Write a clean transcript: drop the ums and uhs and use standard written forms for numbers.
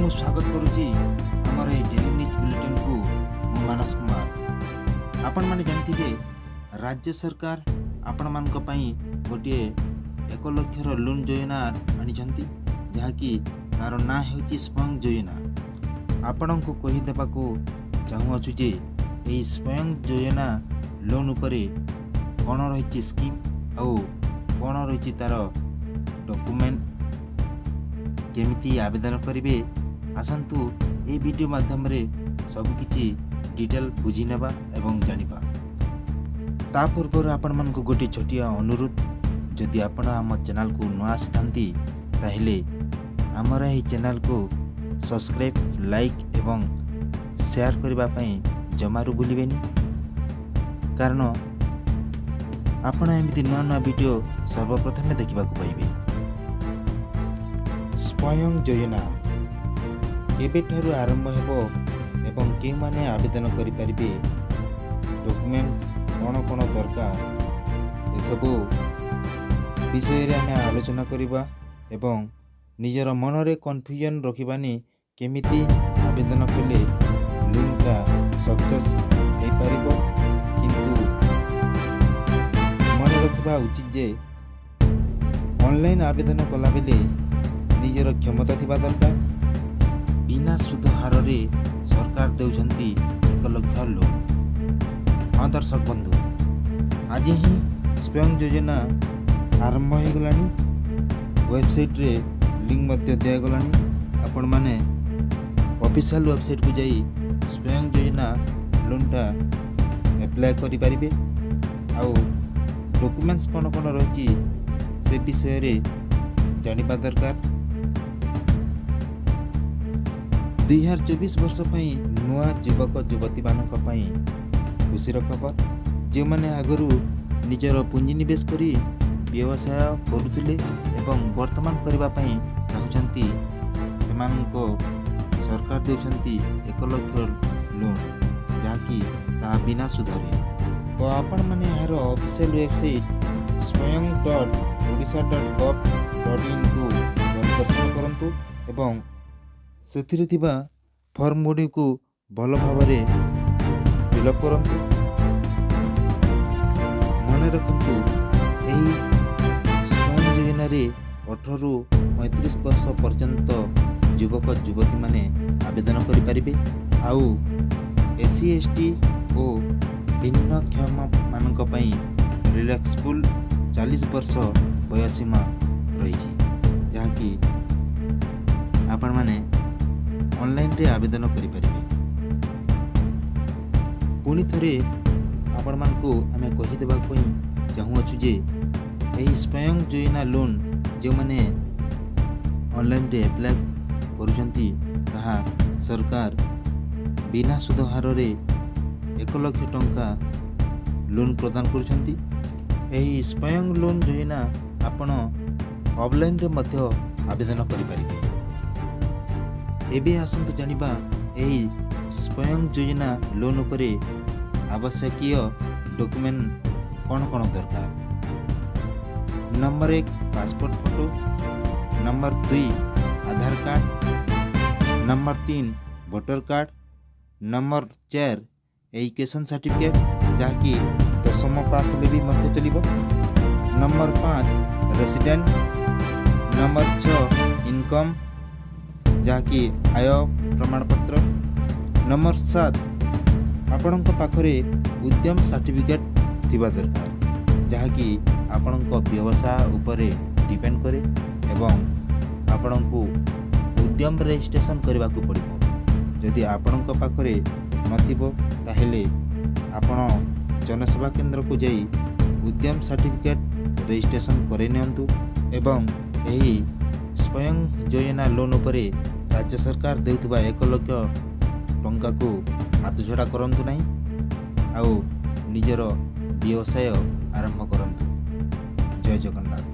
ମୁଁ ସ୍ୱାଗତ କରୁଛି ଆମର ଏହି ଡେଲି ନ୍ୟୁଜ୍ ବୁଲେଟିନ୍କୁ। ମୁଁ ମାନସ କୁମାର। ଆପଣମାନେ ଜାଣିଥିବେ, ରାଜ୍ୟ ସରକାର ଆପଣମାନଙ୍କ ପାଇଁ ଗୋଟିଏ 1 ଲକ୍ଷର ଲୋନ୍ ଯୋଜନା ଆଣିଛନ୍ତି, ଯାହାକି ତା'ର ନାଁ ହେଉଛି ସ୍ୱୟଂ ଯୋଜନା। ଆପଣଙ୍କୁ କହିଦେବାକୁ ଚାହୁଁଅଛୁ ଯେ ଏହି ସ୍ୱୟଂ ଯୋଜନା ଲୋନ୍ ଉପରେ କ'ଣ ରହିଛି ସ୍କିମ୍ ଆଉ କ'ଣ ରହିଛି ତା'ର ଡକୁମେଣ୍ଟ, କେମିତି ଆବେଦନ କରିବେ, ଆସନ୍ତୁ ଏହି ଭିଡ଼ିଓ ମାଧ୍ୟମରେ ସବୁକିଛି ଡିଟେଲ୍ ବୁଝିନେବା ଏବଂ ଜାଣିବା। ତା ପୂର୍ବରୁ ଆପଣମାନଙ୍କୁ ଗୋଟିଏ ଛୋଟିଆ ଅନୁରୋଧ, ଯଦି ଆପଣ ଆମ ଚ୍ୟାନେଲକୁ ନ ଆସିଥାନ୍ତି, ତାହେଲେ ଆମର ଏହି ଚ୍ୟାନେଲକୁ ସବସ୍କ୍ରାଇବ୍, ଲାଇକ୍ ଏବଂ ସେୟାର କରିବା ପାଇଁ ଜମାରୁ ଭୁଲିବେନି, କାରଣ ଆପଣ ଏମିତି ନୂଆ ନୂଆ ଭିଡ଼ିଓ ସର୍ବପ୍ରଥମେ ଦେଖିବାକୁ ପାଇବେ। ସ୍ୱୟଂ ଯୋଜନା କେବେଠାରୁ ଆରମ୍ଭ ହେବ ଏବଂ କେଉଁମାନେ ଆବେଦନ କରିପାରିବେ, ଡକୁମେଣ୍ଟସ୍ କ'ଣ କ'ଣ ଦରକାର, ଏସବୁ ବିଷୟରେ ଆମେ ଆଲୋଚନା କରିବା ଏବଂ ନିଜର ମନରେ କନଫ୍ୟୁଜନ୍ ରଖିବାନି, କେମିତି ଆବେଦନ କଲେ ଲୋନ୍ଟା ସକ୍ସେସ୍ ହେଇପାରିବ। କିନ୍ତୁ ମନେ ରଖିବା ଉଚିତ ଯେ ଅନଲାଇନ୍ ଆବେଦନ କଲାବେଳେ ନିଜର କ୍ଷମତା ଥିବା ଦରକାର। ବିନା ସୁଧ ହାରରେ ସରକାର ଦେଉଛନ୍ତି 1 ଲକ୍ଷ ଲୋନ୍। ହଁ ଦର୍ଶକ ବନ୍ଧୁ, ଆଜି ହିଁ ସ୍ୱୟଂ ଯୋଜନା ଆରମ୍ଭ ହୋଇଗଲାଣି। ୱେବସାଇଟ୍ରେ ଲିଙ୍କ୍ ମଧ୍ୟ ଦିଆଗଲାଣି। ଆପଣମାନେ ଅଫିସିଆଲ୍ ୱେବସାଇଟ୍କୁ ଯାଇ ସ୍ୱୟଂ ଯୋଜନା ଲୋନ୍ଟା ଆପ୍ଲାଏ କରିପାରିବେ। ଆଉ ଡକୁମେଣ୍ଟସ୍ କ'ଣ କ'ଣ ରହିଛି, ସେ ବିଷୟରେ ଜାଣିବା ଦରକାର। 2024 ବର୍ଷ ପାଇଁ ନୂଆ ଯୁବକ ଯୁବତୀମାନଙ୍କ ପାଇଁ ଖୁସିର ଖବର। ଯେଉଁମାନେ ଆଗରୁ ନିଜର ପୁଞ୍ଜିନିବେଶ କରି ବ୍ୟବସାୟ କରୁଥିଲେ ଏବଂ ବର୍ତ୍ତମାନ କରିବା ପାଇଁ ଚାହୁଁଛନ୍ତି, ସେମାନଙ୍କ ସରକାର ଦେଉଛନ୍ତି 1 ଲକ୍ଷ ଲୋନ୍, ଯାହାକି ତାହା ବିନା ସୁଧରେ। ତ ଆପଣମାନେ ଏହାର ଅଫିସିଆଲ୍ ୱେବସାଇଟ୍ swayam.odisha.gov.inକୁ ପରିଦର୍ଶନ କରନ୍ତୁ ଏବଂ ସେଥିରେ ଥିବା ଫର୍ମ ଗୁଡ଼ିକୁ ଭଲ ଭାବରେ ଫିଲ୍ଅପ୍ କରନ୍ତୁ। ମନେ ରଖନ୍ତୁ, ଏହି ସ୍ୱୟଂ ଯୋଜନାରେ 18ରୁ 35 ବର୍ଷ ପର୍ଯ୍ୟନ୍ତ ଯୁବକ ଯୁବତୀମାନେ ଆବେଦନ କରିପାରିବେ। ଆଉ ଏସ୍ ସି, ଏସ୍ ଟି ଓ ଭିନ୍ନକ୍ଷମମାନଙ୍କ ପାଇଁ ରିଲାକ୍ସେବଲ୍ 40 ବର୍ଷ ବୟସୀମା ରହିଛି, ଯାହାକି ଆପଣମାନେ ଅନଲାଇନରେ ଆବେଦନ କରିପାରିବେ। ପୁଣି ଥରେ ଆପଣମାନଙ୍କୁ ଆମେ କହିଦେବା ପାଇଁ ଚାହୁଁଅଛୁ ଯେ ଏହି ସ୍ୱୟଂ ଯୋଜନା ଲୋନ୍ ଯେଉଁମାନେ ଅନଲାଇନରେ ଆପ୍ଲାଏ କରୁଛନ୍ତି, ତାହା ସରକାର ବିନା ସୁଧ ହାରରେ 1 ଲକ୍ଷ ଟଙ୍କା ଲୋନ୍ ପ୍ରଦାନ କରୁଛନ୍ତି। ଏହି ସ୍ୱୟଂ ଲୋନ୍ ଯୋଜନା ଆପଣ ଅଫଲାଇନରେ ମଧ୍ୟ ଆବେଦନ କରିପାରିବେ। ଏବେ ଆସନ୍ତୁ ଜାଣିବା, ଏହି ସ୍ୱୟଂ ଯୋଜନା ଲୋନ୍ ଉପରେ ଆବଶ୍ୟକୀୟ ଡକୁମେଣ୍ଟ କ'ଣ କ'ଣ ଦରକାର। Number 1, passport photo. Number 2, Aadhaar card. Number 3, voter card. Number 4, education certificate, ଯାହାକି ଦଶମ ପାସ୍ ହେଲେ ବି ମଧ୍ୟ ଚଲିବ। Number 5, resident. ନମ୍ବର 6, ଇନକମ୍, ଯାହାକି ଆୟ ପ୍ରମାଣପତ୍ର। ନମ୍ବର 7, ଆପଣଙ୍କ ପାଖରେ ଉଦ୍ୟମ ସାର୍ଟିଫିକେଟ୍ ଥିବା ଦରକାର, ଯାହାକି ଆପଣଙ୍କ ବ୍ୟବସାୟ ଉପରେ ଡିପେଣ୍ଡ କରେ ଏବଂ ଆପଣଙ୍କୁ ଉଦ୍ୟମ ରେଜିଷ୍ଟ୍ରେସନ୍ କରିବାକୁ ପଡ଼ିବ। ଯଦି ଆପଣଙ୍କ ପାଖରେ ନଥିବ, ତାହେଲେ ଆପଣ ଜନସେବା କେନ୍ଦ୍ରକୁ ଯାଇ ଉଦ୍ୟମ ସାର୍ଟିଫିକେଟ୍ ରେଜିଷ୍ଟ୍ରେସନ୍ କରାଇ ନିଅନ୍ତୁ ଏବଂ ଏହି ସ୍ୱୟଂ ଯୋଜନା ଲୋନ୍ ଉପରେ ରାଜ୍ୟ ସରକାର ଦେଉଥିବା 1 ଲକ୍ଷ ଟଙ୍କାକୁ ହାତଛଡ଼ା କରନ୍ତୁ ନାହିଁ ଆଉ ନିଜର ବ୍ୟବସାୟ ଆରମ୍ଭ କରନ୍ତୁ। ଜୟ ଜଗନ୍ନାଥ।